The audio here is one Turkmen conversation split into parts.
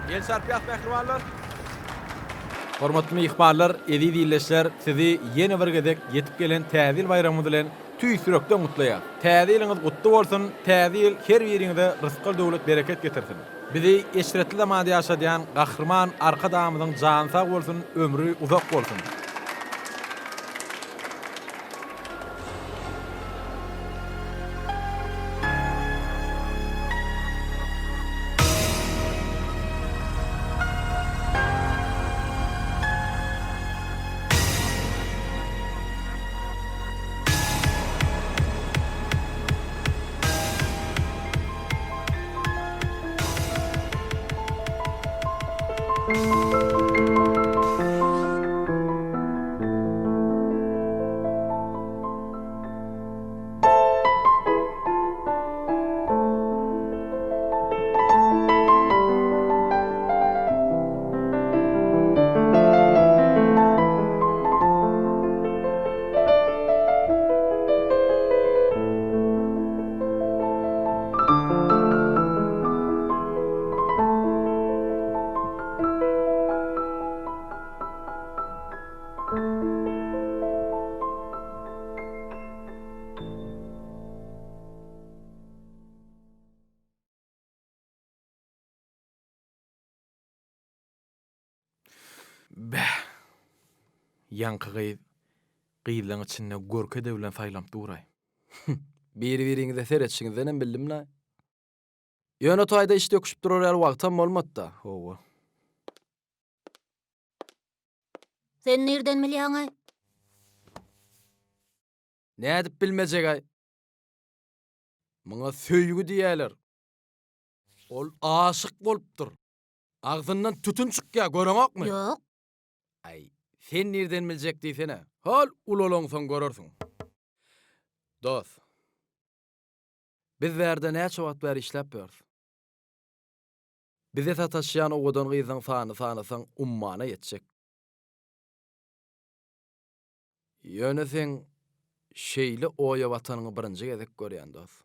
El çarpýas mähribanlar. Hormatly myhmanlar, eziz ildeşler, sizi ýene bir gezek ýetip gelen Täze ýyl baýramyňyz bilen tüýs ýürekden gutlaýas. Täze ýylyňyz gutly bolsun, Täze ýyl her biriňize rysgal-döwlet bereket getirsin. Bizi eşretli zamanda ýaşadýan Gahryman Arkadagymyzyň jany sag bolsun, ömri uzak bolsun! Bäh! Ýaňky gyz gyzlaň içinde görke-de bilen saýlanyp dur-aý. Biri-biriňize seredişiňizdenem bildim-laý. Ýöne toýda iş döküşip durar ýaly wagtam bolmady-da. Hawa. Sen nirden bilýäň-aý? Nädip bilmejeg-aý? Muňa söýgi diýýäler. Ol aşyk bolupdyr. Agzyndan tütün çykýar, göreňokmy? Ýok. Aý, sen nirden biljek diýsene. Hol ulalaňsoň görersiň. Dos, biz bärde näçe wagt bäri işläp ýörüs. Bize sataşýan owadan gyzlaň sanyny sanasaň ummana ýetjek. Ýöne seň şeýle oýa batanyňy birinji gezek görýän dos.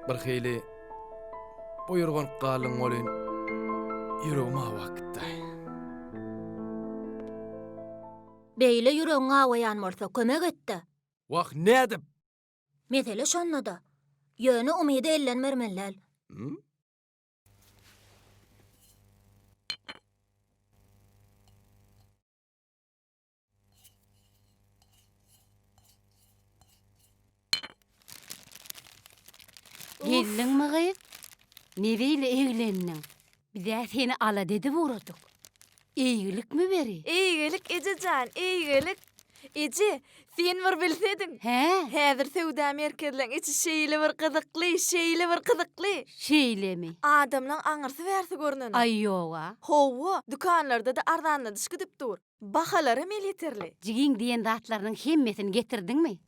Birhili buýurganyp galdyň welin, ýüregim awap gitdi. Beýle ýüregiň awaýan bolsa, kömek et-de. Wah, nädip? Mesele şonda-da. Ýöne umydy elden bermeli däl. Geldiňmi gyz? Ne beýle eglendiň? Biz-ä seni alada edip ugradyk. Eýgilikmi beri? Eýgilik, eje jan, eýgilik. Eje, sen bir bilsediň. Hä? Häzir söwda merkezleň içi şeýle bir gyzykly, şeýle bir gyzykly. Şeýlemi? Adamlaň aňyrsy-bärsi görnenok. Aý, ýog-a. Hawa, dükanlarda-da arzanladyş gidip dur. Bahalaram elýeterli. Jigiň diýen zatlarynyň hemmesini getirdiňmi?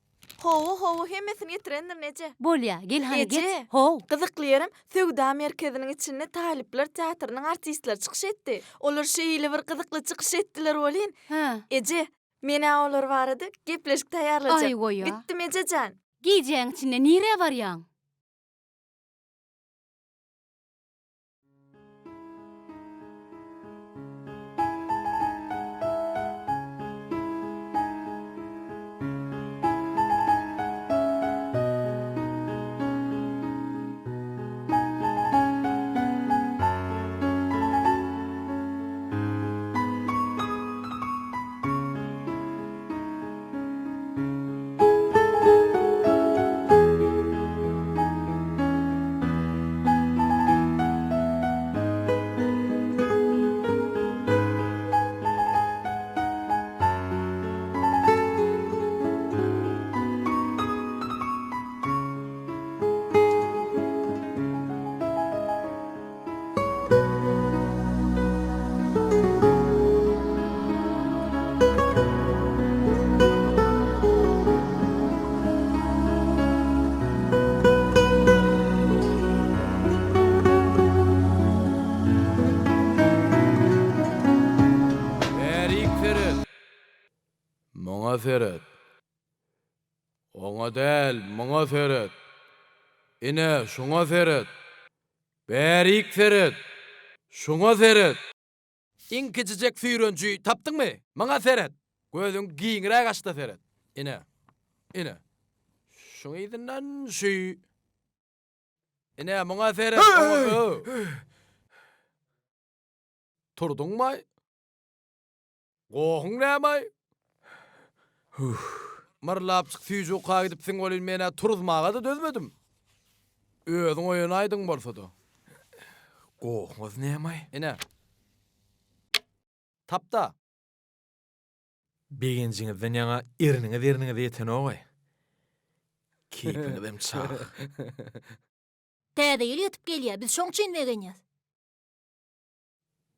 Hawa, hawa, hemmesini getirendirin, eje. Bolýa, gel hany geç. Eje, How. gyzykly ýerem, söwda merkeziniň içinde talyplar teatrynyň artistleri çykyş etdi. Olar şeýle bir gyzykly çykyş etdiler welin, Hä. eje, men-ä olar barada gepleşik taýýarlajak. Aý, goý-a. Gitdim, eje jan. Gijäň içinde nirä barýaň? Bärik seret! Muňa seret! Oňa däl, muňa seret! Ine, şuňa seret! Bärik seret! Şuňa seret! Iň kiçijek süýrenji tapdyňmy? Maňa seret! Gözüňi giňräk aç-da seret. Ine. Ine. Şuň yzyndan şü. Ine, muňa seret. Turduňmy? Gohuň näme-aý? Huh. Myrlapjyk süýji uka gidipsiň welin men-ä turuzmaga-da dözmedim. Özüň oýanaýdyň bolsa-da. Gohuňyz näme-aý? Ine. Tap-da. Begenjiňizden ýaňa erniňiz erniňize ýetenok-aý. Keýpiňizem çag. Täze ýyl ýetip gelýär, biz şoň üçin begenýäs.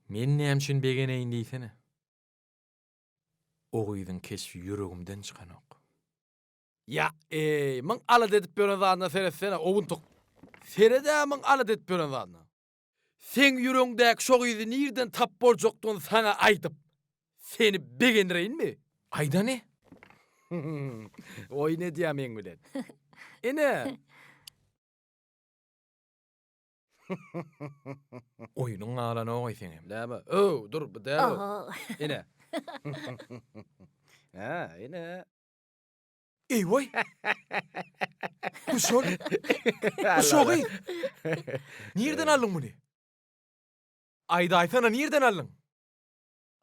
Men näme üçin begeneýin diýsene. O gyzyň keşbi ýüregimden çykanok. Ýa, eý, myň alada edip ýören zadyna seretsene, owuntyk. Sered-ä myň alada edip ýören zadyna. Seň ýüregiňdäki şo gyzy nirden tap boljakdygyny saňa aýdyp, seni begendireýinmi? Aýdany? Oýun edýär meň bilen. Ine! Oýnuň galanok-aý seňem. Näme? Öw, dur, bu däl o. Ine. Hä, ine. Eý-woý! Bu şol. Bu şo gyz. Nirden aldyň muny? Aýdaýsana, nirden aldyň?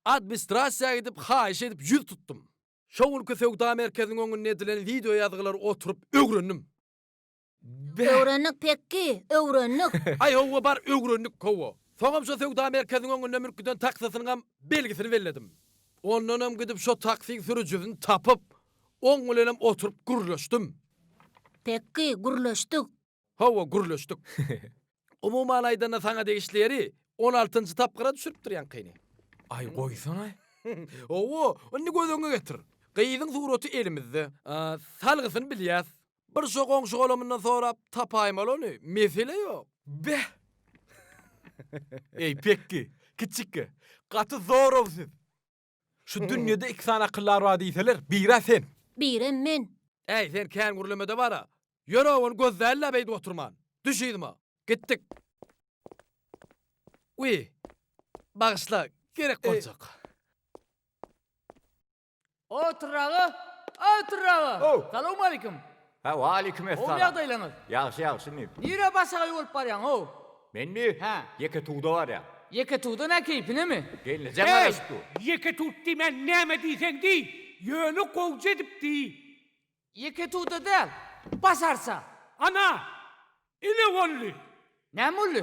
Administrasiýa gidip, haýyş edip ýüz tutdum. Şo günki söwda merkeziniň öňünde edilen wideo ýazgylary oturyp öwrendim. Öwrendik pekgi, öwrendik. Aý howwa bar öwrendik howwa. Soňam şo söwda merkeziniň öňünde münüp giden taksysynyňam belgisini belledim. Ondanam gidip şo taksiň sürüjisini tapyp, oň bilenem oturyp gürleşdim. Pekgi, gürleşdik. Howwa gürleşdik. Umuman aýdanda saňa degişli ýeri on altynjy tapgyra düşüripdir ýaňkyny. Aý goýsana. Howwa, indi göz öňüňe getir. Gyzyň suraty elimizde. Salgysyny bilýäs. Bir şo goňşy-golamyndan sorap tapaýmaly ony, mesele ýok. Beh! Eý, Pekgi, kiçjikge, gaty zor-ow siz. Şu dünýede iki sany akyldar bar diýseler, bir-ä sen. Birem men. Äý, sen kän gürleme-de bar-a. Ýör-ow, ony gözläli-dä beýdip oturman. Düş yzyma. Gitdik. Wiý, bagyşla, gerek boljak. Otur aga! Otur aga! Ow! Salowmalikim! Hä, waleýkim Gowy essalam. ýagdaýlaňyz? Ýagşy, ýagşy inim. Nirä başagaý bolup barýaň, how? Menmi? Hä. Ýeketuwda barýan. Ýeketuwda nä keýpinemi? Gelnejem Eý, garaşyp dur. ýeketut diýmän näme diýseň diý, ýöne gowja edip diý. Ýeketuwda däl, başarsa. Ana, ine boldy. Näme boldy?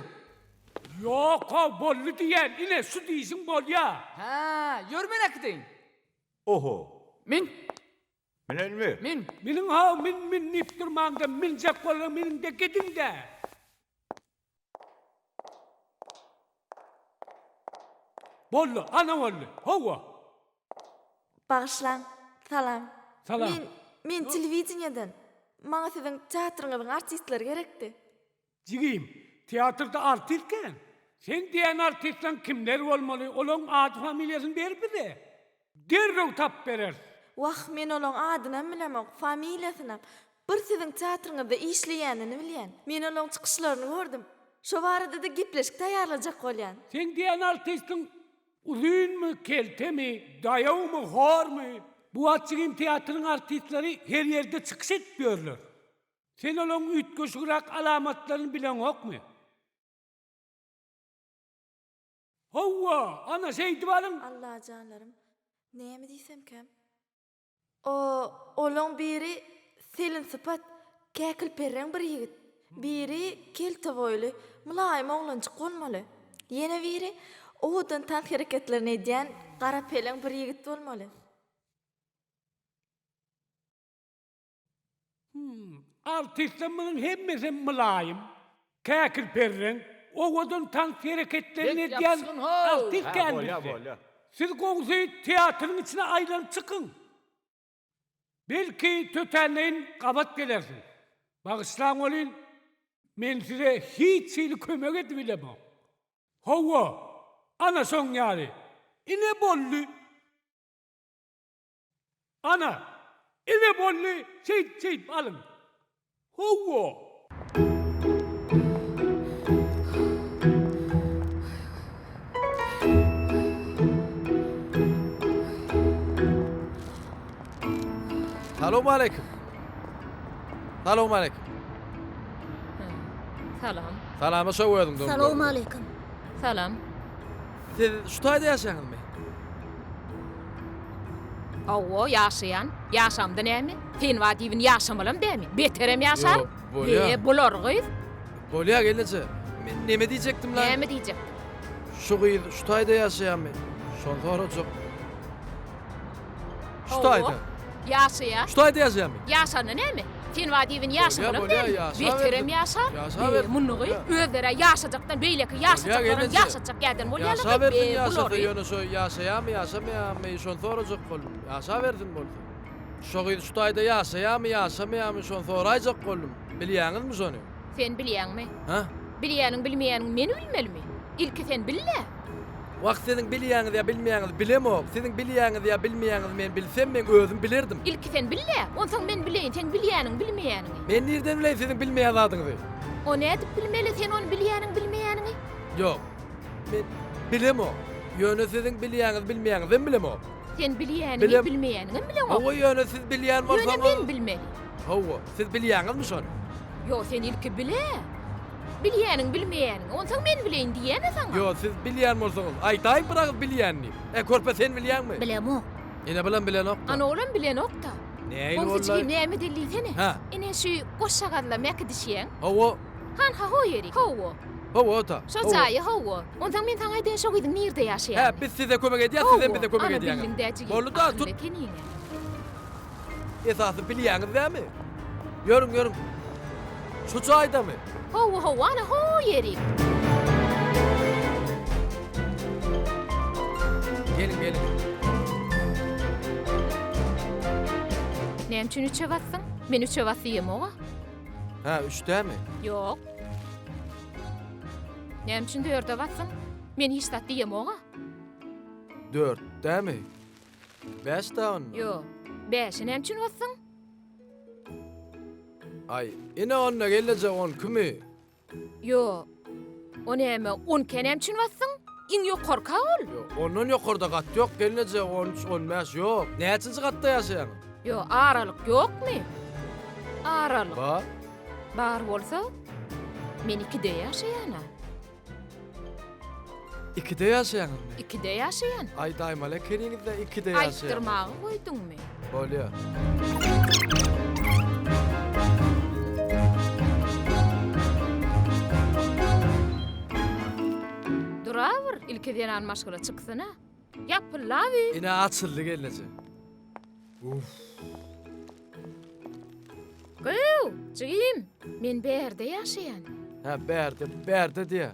Ýok-ow, boldy diýýän, ine, şu diýşiň bolýa. Hä, ýör men äkideýin. Oho. Min. Münelmi? Min. Miniň-how, min, min diýip durmaň-da, minjek bolsaň miniň-de gidiň-dä. Boldy, ana boldy. Hawa. Bagyşlaň. Salam. Salam. Men, men telewideniýeden. Maňa siziň teatryňyzyň artistleri gerekdi. Jigim, teatrda artist kän. Seň diýýän artistleň kimler bolmaly, olaň ady-familiýasyny ber bize. Derrew tapyp bereris. Wah, men olaň adynam bilemok, familiýasynam. Bir siziň teatryňyzda işleýänini bilýän. Men olaň çykyşlaryny gördüm. Şo barada-da gepleşik taýýarlajak bolýan. Seň diýýän artistiň uzynmy, keltemi, daýawmy, hormy? Bu wagt jigim teatryň artistleri her ýerde çykyş edip ýörler. Sen olaň üýtgeşigräk alamatlaryny bileňokmy? Hawa, ana şeýdip alyň. Allajanlarym, näme diýsemkäm? O, olaň biri selin sypat, käkilperreň bir ýigit. Biri kelte boýly, mylaýym oglanjyk bolmaly. Ýene biri owadan tans hereketlerini edýän garapeleň bir ýigit bolmaly. Artistlerimiziň hemmesem mylaýym, käkilperreň, owadan tans hereketlerini Bek edýän ýapyşgyn how! artist Hä, kän bolýa, bizde. bolýa. Siz gowusy teatryň içine aýlanyp çykyň. Belki tötänleýin gabat gelersiň. Bagyşlaň welin, men size hiç hili kömek edibilemok. Hawa, ana şoň ýaly. Ine boldy. Ana, ine boldy, şeýdip, şeýdip alyň. Hawa. Salowmaleýkim. Salowmaleýkim. Salam. Salama şow özüňden. Salowmaleýkim. Salam. Siz şu taýda ýaşaýaňyzmy? Hawa, ýaşaýan. Ýaşamda näme? Sen bar diýibin ýaşamalam dämi? Beterem ýaşar. Ýok, bolýa. He, bolar gyz. Bolýa gelneje. Men neme diýjekdim lan? Näme diýjekdiň? Şu gyz şu taýda ýaşaýarmy? Şony sorajak. Şu Hawa, taýda. Ýaşaýar. Şu taýda ýaşaýarmy? Ýaşanda näme? Sen bar diýibin ýaşamalam Bolýa, dämi? ýaşabersin. Beterem ýaşar. Ýaşabersin. Be, muny gyz özleri ýaşajakdan beýleki ýaşajaklaram gelneje. ýaşajak ýerden bolýarlar gyz. Ýaşabersin Be, ýaşasa bulary. ýöne şo ýaşaýarmy ýaşamaýarmy şony sorajak boldum. Ýaşabersin bolsa. Şo gyz şu taýda ýaşaýarmy ýaşamaýarmy şony soraýjak boldum. Bilýäňizmi şony? Sen bilýäňmi? Hä? Bilýäniň bilmeýäniňi men bilmelimi? Ilki sen bil-le. Wah siziň bilýäňiz ýa bilmeýäňizi bilemok. Siziň bilýäňiz ýa bilmeýäňizi men bilsem meň özüm bilerdim. Ilki sen bil-le, onsoň men bileýin seň bilýäniňi bilmeýäniňi. Men nirden bileýin siziň bilmeýän zadyňyzy? O nädip bilmeli sen ony bilýäniň bilmeýäniňi? Ýok. Men bilemok. Ýöne siziň bilýäňiz bilmeýäňizem bilemok. Sen bilýäniňi Bilem. bilmeýäniňem bileňok. Hawa ýöne siz bilýän Ýöne bolsaňyz. men bilmeli. Hawa, siz bilýäňizmi şony? Ýok, sen ilki bile. Bilýäniň bilmeýäniňi, onsoň men bileýin diýýän-ä saňa. Ýok, siz bilýän bolsaňyz, aýdaýyň bir agyz bilýän diýip. E, körpe sen bilýäňmi? Bilemok. Ine bulam bilenok-da. Ana olam bilenok-da. Nähili Goňşy boldy? jigim näme edeli diýsene. Hä. Ine şu goşjagazla mäkidişýäň. Hawa. Hanha ho ýeri. Hawa. Hawa ata. Şo jaýy hawa. Onsoň men saňa aýdaýyn şo gyzyň nirde ýaşaýanyny. Hä, biz size kömek edýäs, sizem bize kömek edýäňiz. Hawa, ana bildiň-dä jigim. Boldy-da, tut. Akylly ekeniň-ä. Esasy bilýäňiz dämi? Ýörüň, ýörüň. Şu jaýdamy? Hawa, hawa, ana ho ýeri. Geliň, geliň. Näme üçin üçe basdyň? Men üçe bas diýemog-a. Hä, üç dämi? Ýok. Näme üçin dörde basdyň? Men hiç zat diýemog-a. Dört dämi? Bäş da onda. Ýok. Bäşe näme üçin basdyň? Aý, ine onda gelneje onkymy? Ýok. O näme, onkä näme üçin basdyň? Iň ýokarka ol. Ýok, ondan ýokarda gat ýok gelneje, on üç, on bäş ýok. Näçinji gatda ýaşaýaňyz? Ýok, aralyk ýokmy? Aralyk. Bar. Bar bolsa, men ikide ýaşaýan-a. Ikide ýaşaýaňyzmy? Ikide ýaşaýan. Aýdaýmaly ekeniňiz-dä ikide ýaşaýan. Aýtdyrmagy goýduňmy? Bolýa. Duraber, ilki zenan maşgala çyksyn-a. Ýapyllaby. Ine açyldy gelneje. Uff. Gyw, jigim, men bärde ýaşaýan. Hä, bärde, bärde diýýä.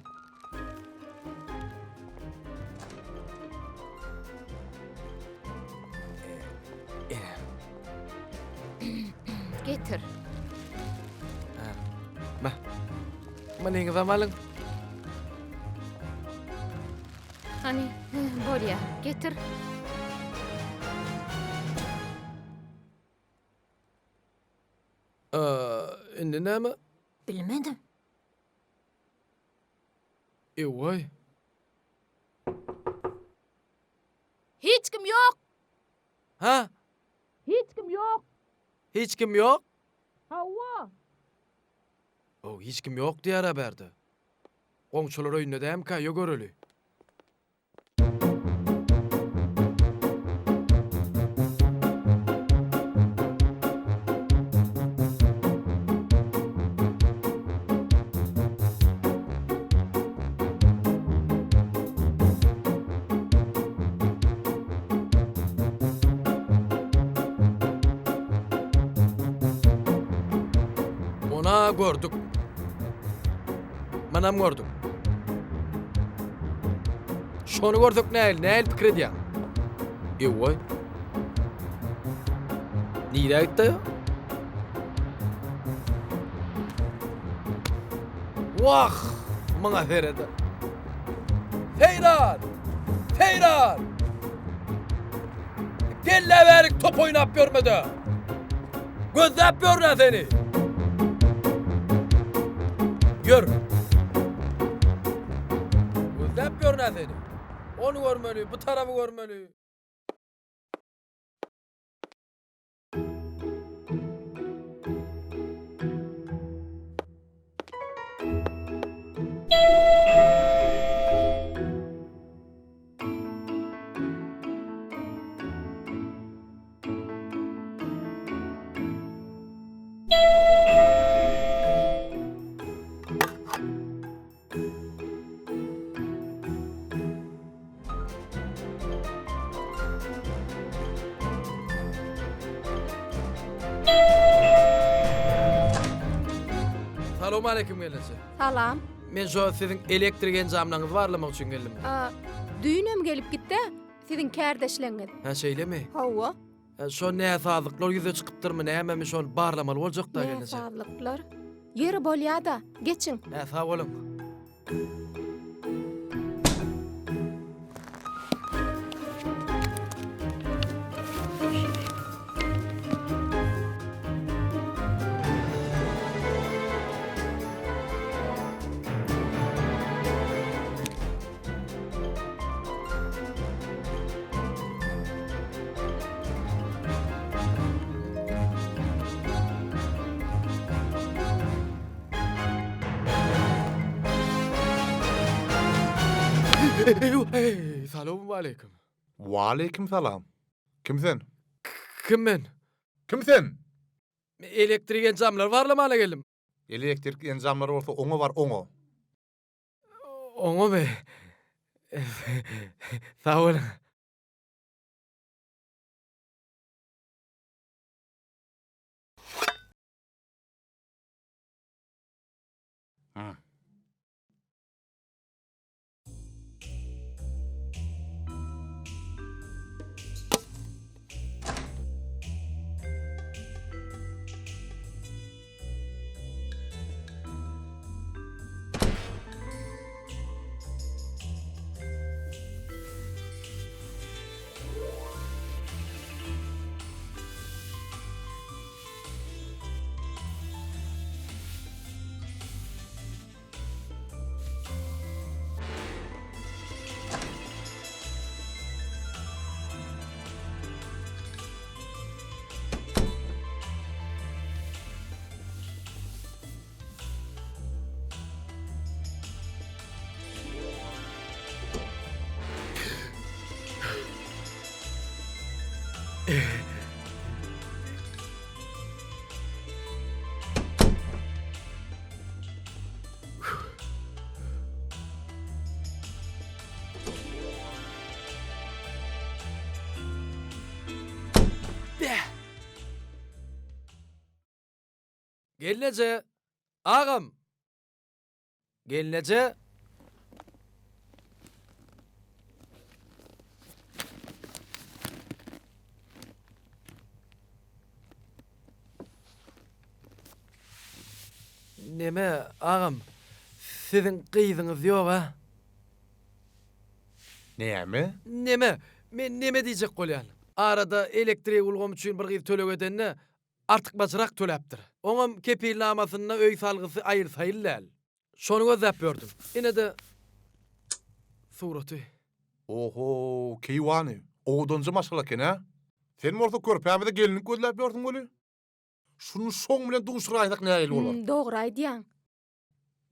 Getir. Hä. Mä. Munyňyzam alyň. Hany, bolýa, getir. Indi näme? Bilmedim. Ewaý. Hiç kim ýok. Ha? Hiç kim ýok. Hiç kim ýok? Hawa. Ow, hiç kim ýok diýýär-ä bärde. Goňşular öýünde dämika, ýö göreli. Ona gördük. Manam gördük. Şony görsek nähili, nähili pikir edýäň? Ewoý. Nirä gitdi? Wah, muňa serede. Seýran! Seýran! Gel-le bärik top oýnap ýörme-de. Gözläp ýörün-ä seni. Ýör. Gözläp ýörün-ä seni. Ony görmeli, bu tarapy görmeli. Salowmaleýkim gelneje. Salam. Men şo siziň elektrik enjamlaryňyzy barlamak üçin geldim. A, düýnem gelip gitdi, siziň kärdeşleňiz. Hä, şeýlemi? Hawa. Şo näsazlyklar ýüze çykypdyrmy, nämemi şony barlamaly boljakda gelneje. Näsazlyklar? Ýeri bolýa-da, geçiň. Hä, sag boluň. Salowmaleýkim. Waleýkim salam. Kim sen? Kim men? Kim sen? Elektrik enjamlary barlamana geldim. Elektrik enjamlary bolsa oňa bar, oňa. Oňamy? Sag boluň. Gelneje, agam. Gelneje. Neme, agam, siziň gyzyňyz ýog-a? Näme? Neme, men neme diýjek bolýan. Arada elektrik ulgamy üçin bir gyz töleg edende, artykmaçrak töläpdir. Oňam kepilnamasynda öý salgysy aýyl-saýyl däl. Şony gözläp ýördüm. Ine-de suraty. Oho, keýwany, owadanja maşgala eken-ä. Sen bolsa körpämize gelinlik gözläp ýörsüň weli. Şuny şoň bilen duşuraýsak nähili bolar? Dogry aýdýaň.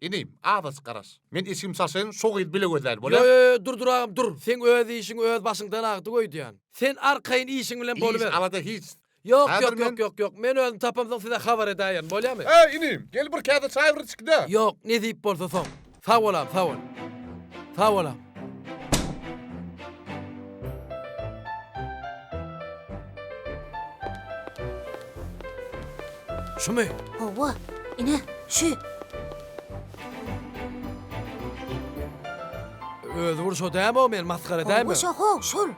Inim, azajyk garaş. Men eşigimi çalşaýyn, şo gyzy bile gözläýli, bolýa? Ýo, ýo, ýo, dur, dur agam, dur. Seň öz işiň öz başyňdan agdyk öýdýän. Sen arkaýyn işiň bilen boluber. Iş, alada hiç. Ýok, Häzir ýok, men. ýok, ýok, ýok. Men özüm tapamsoň size habar edäýerin, bolýamy? Eý, inim, gel bir käse çaý bir içgi-dä. Ýok, nesip bolsa soň. Sag bol agam, sag bol. Sag bol agam. Şumy? Hawa, ine, şu. Özi bir şo dämi o men masgara dämi? Hawa, şo, ho, şol.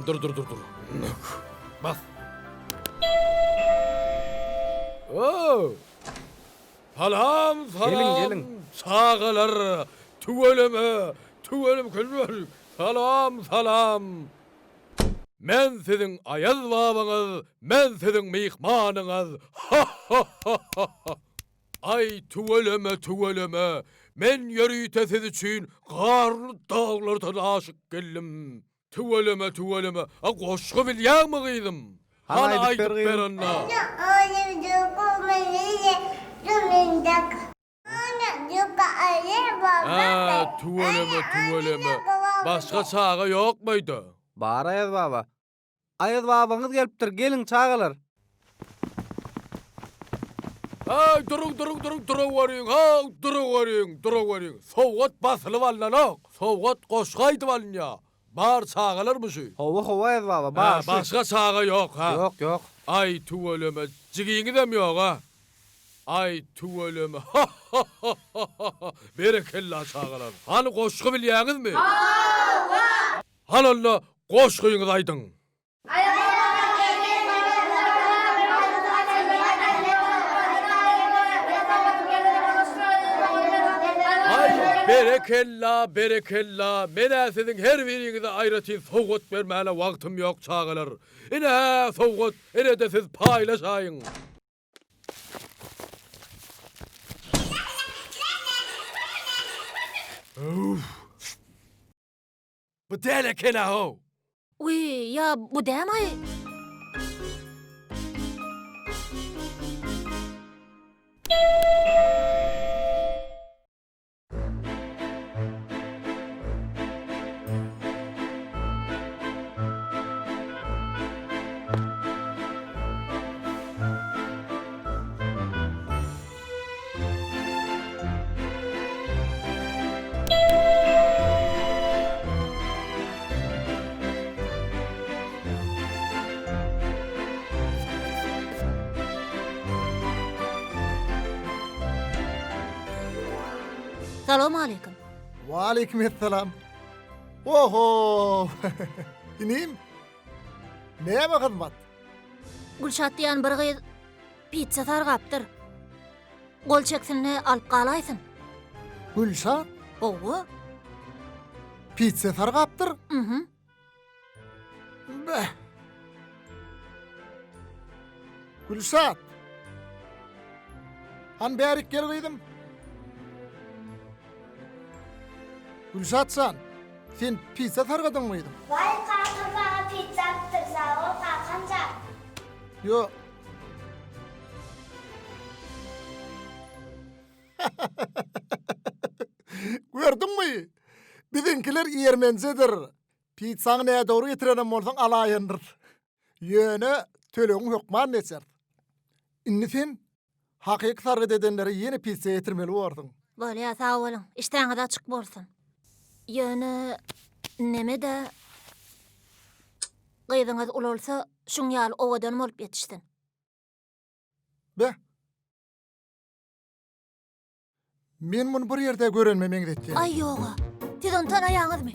Dur dur dur dur. Bas. Oo. Salam salam. Geliň geliň. Çagalar tüweleme tüweleme köl. Salam salam. Men siziň Aýaz babaňyz, men siziň myhmanyňyz. Ha ha ha ha. Aý tüweleme tüweleme, men ýörite siz üçin garly daglardan aşyp geldim. Tüweleme tüweleme, a goşgy bilýäňmi gyzym? Hany aýdyp ber onda. Hä, tüweleme tüweleme, başga çaga ýokmy öýde? Bar Aýaz baba. Aýaz babaňyz gelipdir, geliň çagalar! Haý, duruň, duruň, duruň, duraweriň, haw, duraweriň, duraweriň! Sowgat basylyp alnanok, sowgat goşgy aýdyp alynýar. Bar çagalarmy şu? Hawa, hawa Aýaz baba, bar şu. Başga çaga ýok, ha? Ýok, ýok. Aý, tüweleme, jigiňizem ýok-a? Aý, tüweleme, ha-ha-ha-ha-ha! Berekella, çagalar! Hany goşgy bilýäňizmi? Hawa! Hany onda goşgyňyzy aýdyň! Aý, berekella, berekella, men-ä siziň her biriňize aýratyn sowgat bermäne wagtym ýok, çagalar. Ine-hä sowgat, ine-de siz paýlaşaýyň. Bu däl eken-ä how! Wiý, ýa bu däm-aý? Salowmaleýkim. Waleýkim essalam. Oho! Inim. Näme hyzmat? Gülşat diýen bir gyz Pitsa sargapdyr. Gol çeksin-de alyp galaýsyn. Gülşat? Hawa. Pitsa sargapdyr? Mhm. Beh. Gülşat. Han bärik gel gyzym. Gülşat jan, sen pitsa sargadyňmy gyzym? Waý kakam maňa pitsa alypdyr sag bol kakam jan. Ýo. Gördüňmi? Biziňkiler ýermenjedir. Pitsaňy nädogry getirenem bolsaň alaýandyr. Ýöne tölegiň hökman geçer. Indi sen hakyky sargyt edenlere ýene pitsa getirmeli borsuň. Bolýa sag boluň, işdäňiz açyk bolsun. Ýöne neme-dä gyzyňyz ulalsa şuň ýaly owadan bolup ýetişsin. Be. Men muny bir ýerde görenime meňzetýän. Aý ýoga. Siz ony tanaýaňyzmy?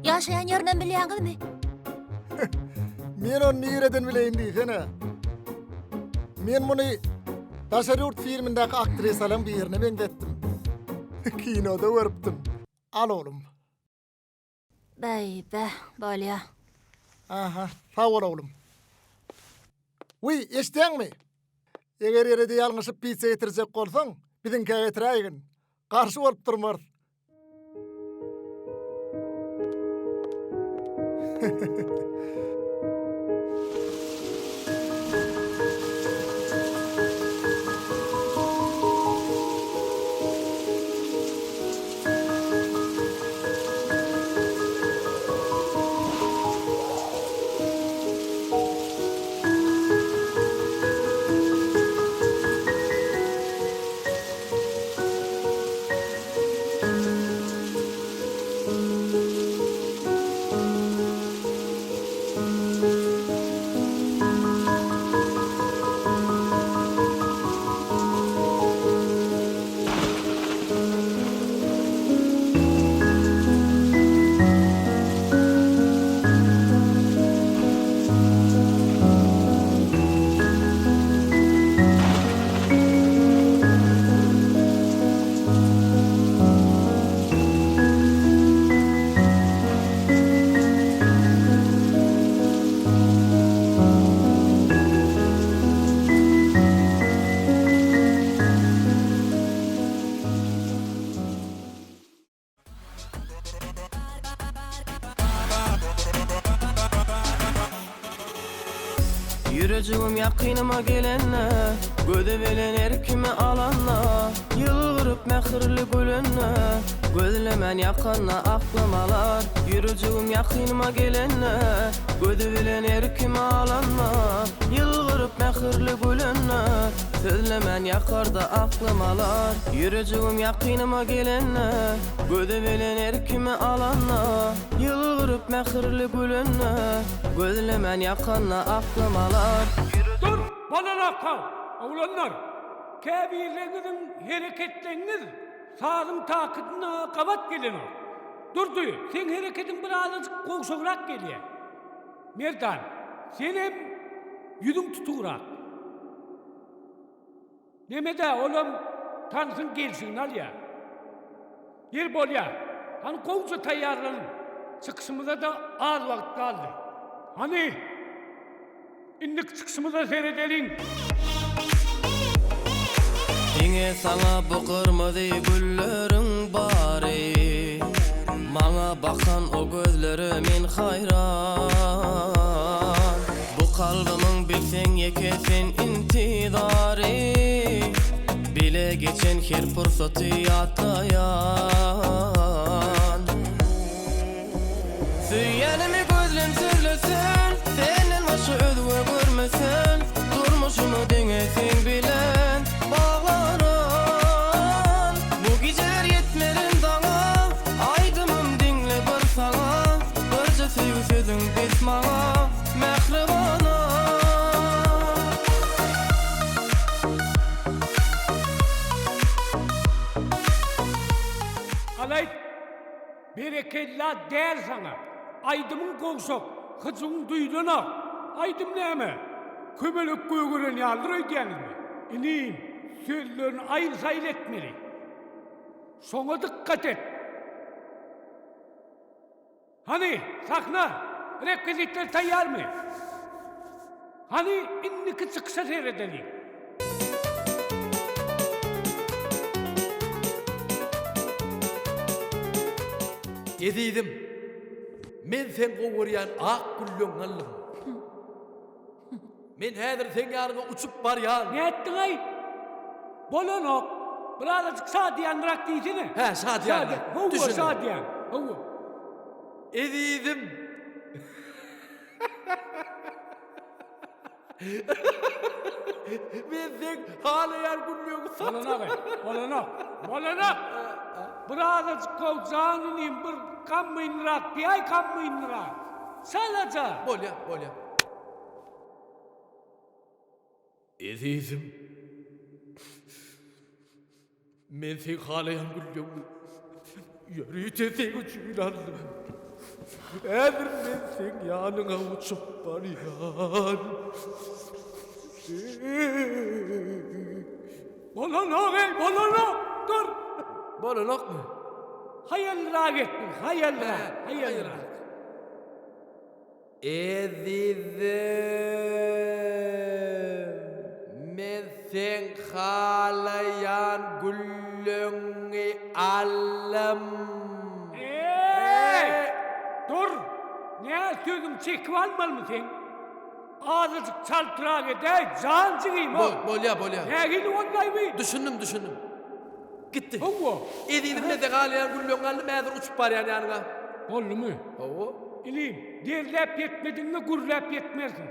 Ýaşaýan ýerinem bilýäňizmi? Men ony nireden bileýin diýsene. Men muny daşary ýurt filmindäki aktrisalaryň birine meňzetdim. Kinoda görüpdim. Al oglum. Bäý, bäh, bolýa. Aha, sag bol oglum. Wiý, eşidýäňmi? Eger ýene-de ýalňyşyp pitsa getirjek bolsaň, biziňkä getiräýgin. Garşy bolup durmarys. Ýürejigim ýakynyma gelende. Gözi bilen erkimi alanda, Ýylgyryp mähirli gülende, Gözlemän ýakanda aklym alar, Ýürejigim ýakynyma gelende, Gözi bilen erkimi alanda, Ýylgyryp mähirli gülende, Sözlemän ýakarda aklym alar, Ýürejigim ýakynyma gelende, Gözi bilen erkimi alanda, Ýylgyryp mähirli gülende, Gözlemän ýakanda aklym alar. Dur! Bolanok-how, oglanlar! Käbirleriňiziň hereketleriňiz sazyň takydyna gabat gelenok. Durdy, seň hereketiň birazajyk gowşagrak gelýär. Merdan, senem ýüzüň tutugrak. Neme-dä, olam tansyň gelşigini alýar. Ýeri bolýa. Hany gowja taýýarlanyň. Çykyşymyza-da az wagt galdy. Hany, indiki çykyşymyza seredeliň. Diňe saňa bu gyrmyzy gülleriň bary Maňa bakan o gözlere men haýran Bu kalbymyň bilseň ýeke sen intizary Bile geçen her pursaty ýatlaýan. Söýýänimi gözlem sözlesen, Senden başga özge görmesen, Durmuşymy diňe seň bilen baglaryn. Bu gijeler ýetmerin daňa, Aýdymym diňle bir saňa, Birje söýgi sözüň bes maňa, Mähribanym. Alaýt, berekella däl saňa. Aýdymyň gowşak, hyjuwyň duýlanok. Aýdym näme? Kömelek gögeren ýalydyr öýdýäňizmi? Inim, sözlerini aýyl-saýyl etmeli. Şoňa dykgat et. Hany, sahna, rekwizitler taýýarmy? Hany, indiki çykyşa seredeliň. Ezizim, men seň gowy görýän ak gülleňňi aldym. Men häzir seň ýanyňa uçup barýan. Nätdiň-aý? Bolanok. Birazajyk şadyýanrak diýsene. Hä, şadyýanrak. Hawa, Düşündim. şadyýan. Hawa. Ezizim. Men seň halaýan günlügiňi satyn. Bolanok-aý, bolanok, bolanok. Birazajyk gow jan inim, bir gamgynrak diýäý, gamgynrak. Çalaja. Bolýa, bolýa. Ezizim. Men seň halaýan gülleňi ýörite seň üçin aldym. Häzir men seň ýanyňa uçup barýan. Bolanok eý, bolanok, dur. Bolanokmy? Haýalrak etgin, haýalrak, haýalrak. Ezizim, men seň halaýan gülleňňi aldym. Eý, dur! Nä sözüň çekip almalymy seň? Azajyk çaltrak edäý, jan jigim-ow! Bolýa, bolýa. Nähili boldaý bi? Düşündim, düşündim. Gitdi. Hawa. Ezizim men seň halaýan gülleňňi aldym, häzir uçup barýan ýanyňa. Boldumy? Hawa. Inim, derläp ýetmediňmi gürläp ýetmersiň.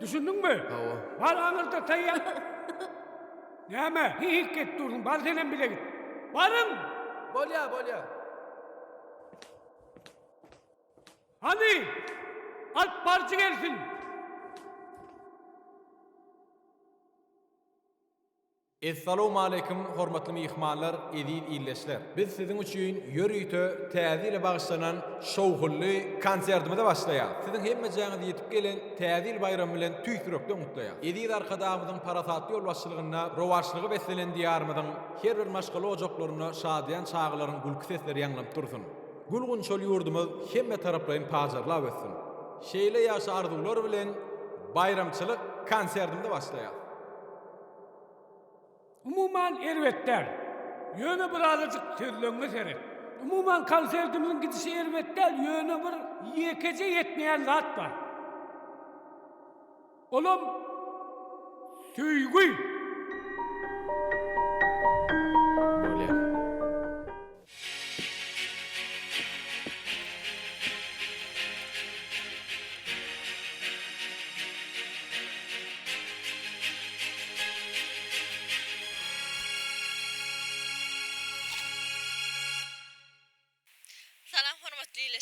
Düşündiňmi? Hawa. Bar aňyrda taýýar. Näme, hihik edip dursuň, bar senem bile git. Baryň! Bolýa, bolýa. Hany, alyp baryjy gelsin. Essalawmaleýkim hormatly myhmanlar, eziz ildeşler! Biz siziň üçin ýörite Täze ýyla bagyşlanan şowhunly konsertimize başlaýas. Siziň hemmejäňizi ýetip gelen Täze ýyl baýramy bilen tüýs ýürekden gutlaýas. Eziz Arkadagymyzyň parasatly ýolbaşçylygynda rowaçlyga beslenen Diýarymyzyň her bir maşgala ojaklarynda şadyýan çagalaryň gülki sesleri ýaňlanyp dursun. Gül-gunçaly ýurdumyz hemmetaraplaýyn pajarlap össün. Şeýle ýagşy arzuwlar bilen baýramçylyk konsertimize başlaýas. Umuman erbet däl. Ýöne birazajyk sözleňňe seret. Umuman konsertimiziň gidişi erbet däl, ýöne bir ýekeje ýetmeýän zat bar. Olam söýgi.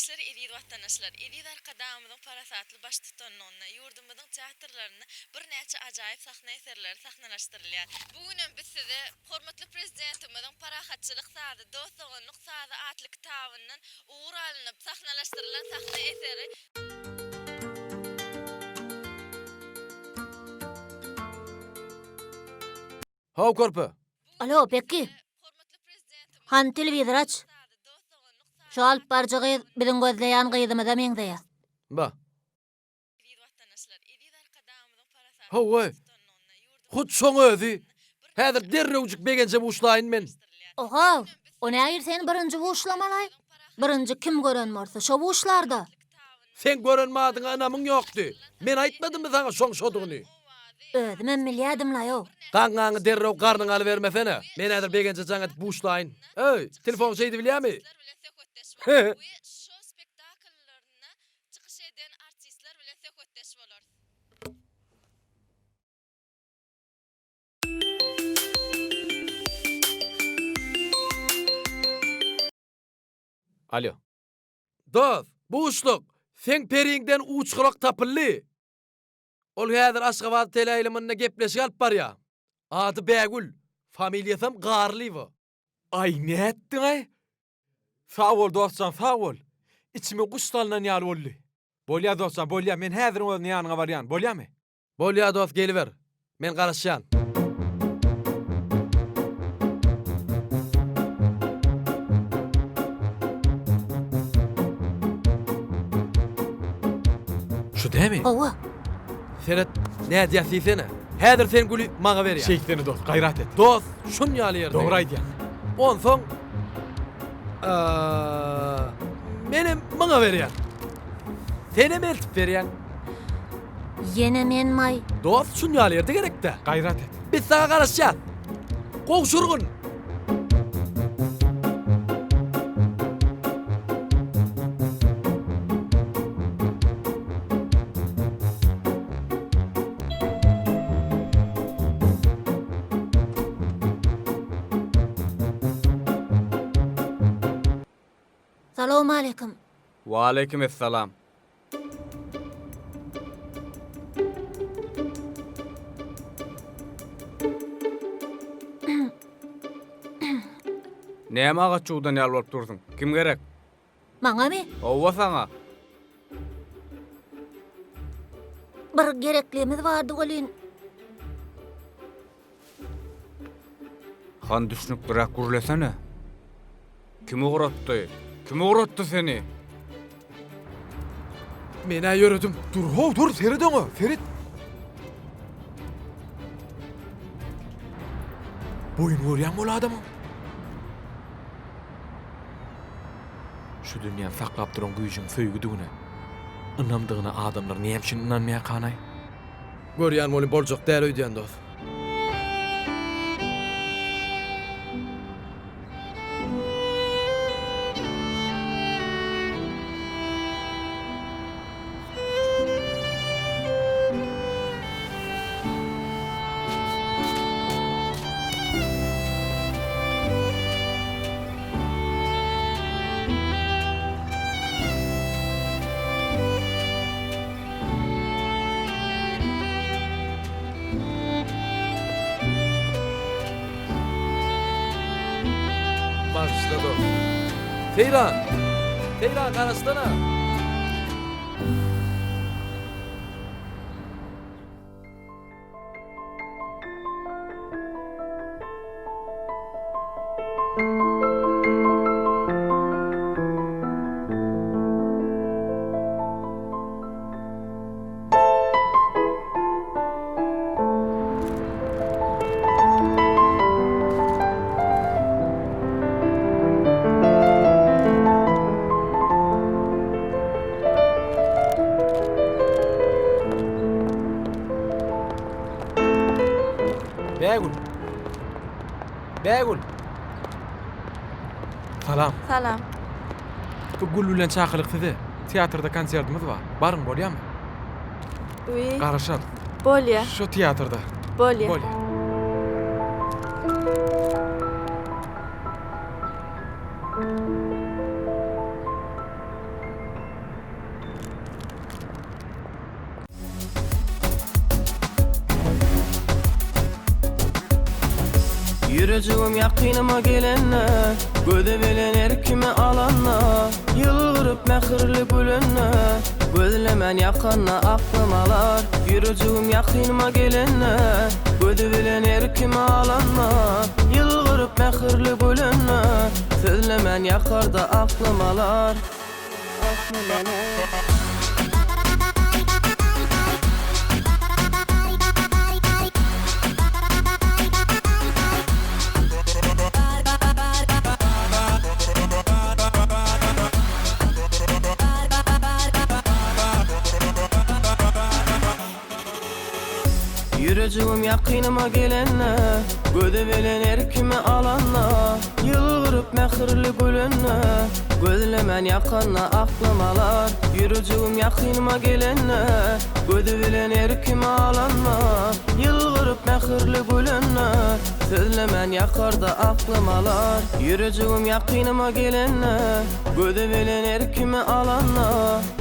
Ildeşler, eziz watandaşlar! Eziz Arkadagymyzyň parasatly baştutanlygynda ýurdumyzyň teatrlarynda birnäçe ajaýyp sahna eserleri sahnalaşdyrylýar. Bu günem biz size hormatly Prezidentimiziň Parahatçylyk sazy, dost-doganlyk sazy atly kitabyndan ugur alnyp sahnalaşdyrylan sahna eseri, Haw körpe. Alo, Bekki. Hany telewizor aç. Şu alyp baryjy gyz biziň gözleýän gyzymyza meňzeýär. Ba. Hawa. Hut şoň özi. Häzir derrewjik begenje buşlaýyn men. Ohow, o nähili sen birinji buşlamalaý? Birinji kim gören bolsa, şo buşlarda. Seň gören madyňa ynamyň ýokdy. Men aýtmadymmy saňa şoň şodugyny? Özümem bilýädim-laý-ow. Gaňňaňy derrew garnyňa alybermesene. Men häzir Begenje jaň edip buşlaýyn. Öý, telefon şeýdi bilýämi? Alýo. Dost, buşluk, seň periňden uçgurak tapyldy. Ol häzir Aşgabat teleýaýlymynda gepleşik alyp barýar. Ady Bägül, familiýasam Garlyýewa. Aý, nätdiň-aý? Sag bol, dost jan, sag bol. Içime guş salnan ýaly boldy. Bolýar, dost jan, bolýar. Men häziriň özünde ýanyňa barýan, bolýarmy? Bolýa dos geliber. Men garaşýan. Şu dämi? Hawa. Seret, nädýäs diýsene. Häzir sen güli maňa berýäň. Şeýtsene dost, gaýrat et. Dost, şun ýaly ýerde. Dogry aýdýaň. Onsoň menem maňa berýäň. Senem eltip berýäň. Ýene menmaý. Dost şun ýaly ýerde gerekdä. Gaýrat et. Biz saňa garaşýas. Gowşurgyn. Salowmaleýkim. Waleýkim essalam. Näme agaç çugdan ýaly bolup dursuň? Kim gerek? Maňamy? Howwa saňa. Bir gereklimiz bardy welin. Han düşnükliräk gürlesene. Kim ugratdy? Kim ugratdy seni? Men-ä ýöredim. Dur how dur seret oňa seret. Boýuny görýäňmi ol adamyň? Şu dünýäni saklap duran güýjüň söýgüdigine, ynamdygyna adamlar näme üçin ynanmaýarkanaý? Görýän welin boljak däl öýdýän dos. Bagyşla dost. Seýran! Seýran garaşsana! Bägül. Bägül. Salam. Salam. Bu gül bilen çakylyk size. Teatrda konsertimiz bar. Baryň bolýamy? Wiý. Garaşarys. Bolýa. Şo teatrda. Bolýa. Bolýa. Ýürejigim ýakynyma gelende, Gözi bilen erkimi alanda, Ýylgyryp mähirli gülende, Gözlemän ýakanda aklym alar. Ýürejigim ýakynyma gelende, Gözi bilen erkimi alanda, Ýylgyryp mähirli gülende, Sözlemän ýakarda aklym alar. Aklym alar. Ýürejigim ýakynyma gelende, Gözi bilen erkimi alanda, Ýylgyryp mähirli gülende, Gözlemän ýakanda aklym alar. Ýürejigim ýakynyma gelende, Gözi bilen erkimi alanda, Ýylgyryp mähirli gülende, Sözlemän ýakarda aklym alar. Ýürejigim ýakynyma gelende, Gözi bilen erkimi alanda,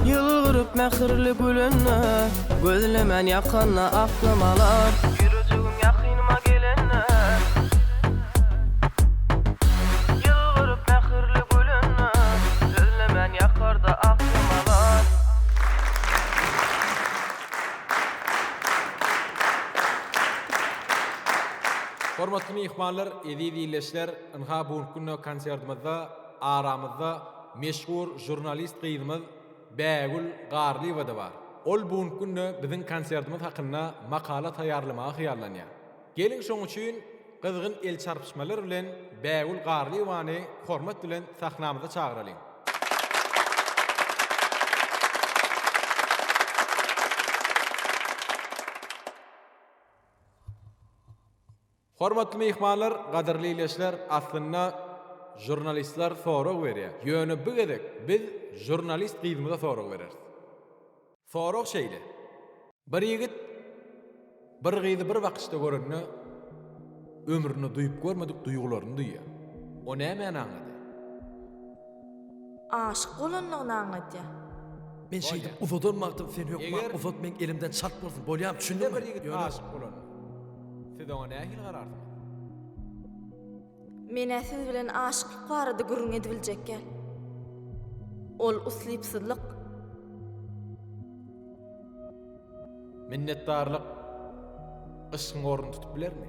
Ýylgyryp mähirli gülende, Gözlemän ýakanda aklym alar. Ýürejigim ýakynyma gelende, Ýylgyryp mähirli gülende, Sözlemän ýakarda aklym alar. Hormatly myhmanlar, eziz ildeşler, ynha bu günki günde konsertimizde aramyzda meşhur žurnalist gyzymyz Bägül Garlyýewa-da bar. Ol bu günki günde biziň konsertimiz hakynda makala taýýarlamaga hyýallanýar. Geliň şoň üçin gyzgyn el çarpyşmalar bilen Bägül Garlyýewany hormat bilen sahnamyza çagyralyň. Hormatly myhmanlar, gadyrly ildeşler, aslynda žurnalistler sorag berýär. Ýöne bu gezek biz žurnalist gyzymyza sorag bereris. Sorag şeýle. Bir ýigit bir gyzy bir bakyşda görende ömründe duýup görmedik duýgularyny duýýar. O nämäni aňladýar? Aşyk bolanlygyny aňladýar. Men şeýdip uzadan wagtym sen hökman uzat meň elimden çalt bolsun bolýamy düşündiňmi? Bir ýigit aşyk bolanda siz oňa nähili gararsyňyz? Menä siz bilen aşyklyk barada gürrüň edibiljek gel. Ol uslypsyzlyk. Minnetdarlyk yşgyň ornuny tutup bilermi?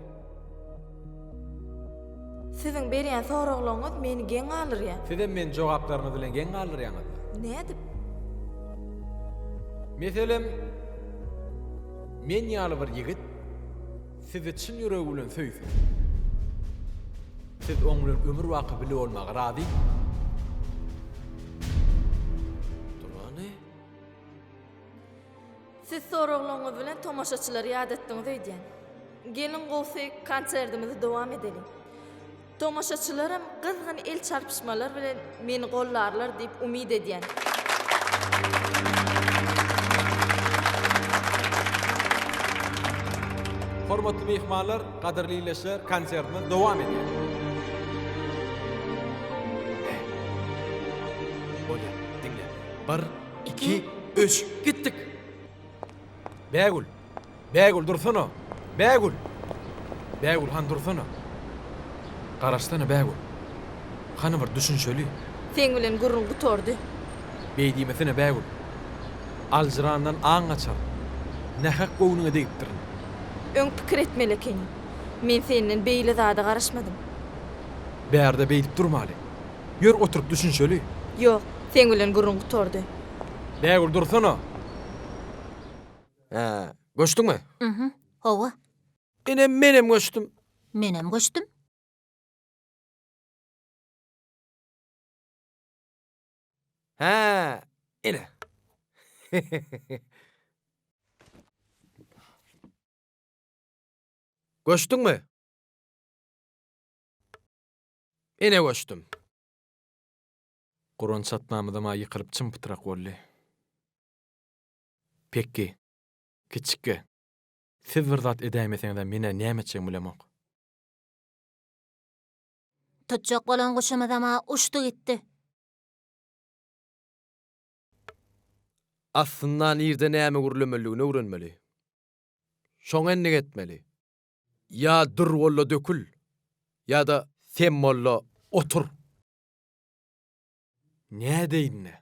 Siziň berýän soraglaryňyz meni geň galdyrýar. Sizem meni jogaplaryňyz bilen geň galdyrýaňyzda. Nädip? Meselem, men ýaly bir ýigit sizi çyn ýüregi bilen söýse, siz oň bilen ömür-baky bile bolmaga razymy? Durany. Siz soraglaryňyz bilen tomaşaçylary ýadatdyňyz öýdýän. Geliň gowsy konserdimizi dowam edeliň. Tomaşaçylaram gyzgyn el çarpyşmalar bilen meni gollarlar diýip umyt edýän. Hormatly myhmanlar, gadyrly ildeşler, konsertimiz dowam edýär. Bolýar, diňle. Bir, iki, üç, gitdik! Bägül! Bägül, dursana! Bägül! Bägül, hany dursana! Garaşsana, Bägül! Hany bir düşünşeli. Seň bilen gürrüň gutardy. Beý diýmesene, Bägül. Aljyrandan aň gaçar. Nähak göwnüňe degipdirin. Öň pikir etmeli ekeniň. Men senden beýle zada garaşmadym. Bärde beýdip durmaly. Ýör oturyp düşünşeli. Ýok, seň bilen gürrüň gutardy. Bägül dursana! Hä, göçdüňmi? Mhm, hawa. Ine menem göçdüm. Menem göçdüm. Hä, ine. Göçdüňmi? Ine göçdüm. Guran çatmamyzam-a ýykylyp çym-pytrak boldy. Pekgi, kiçikge, siz bir zat edäýmeseňiz-ä men-ä näme etjegimi bilemok. Tutjak bolan guşumyzam-a uçdy gitdi. Aslynda nirde näme gürlemelidigini öwrenmeli. Şoňa endik etmeli. Ýa dür bolda dökül. Ýa-da sen molla otur. Nädeýin-dä?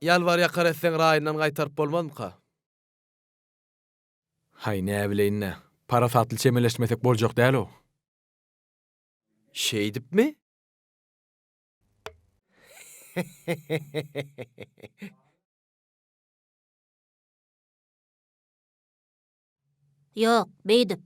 Ýalbar-ýakar etseň raýyndan gaýtaryp bolmazmyka? Haý, näbileýin-dä. Parasatly çemeleşmesek boljak däl-ow. Şeýdipmi? Ýok, beýdip.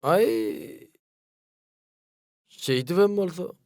Aý, şeýdibem bolsa.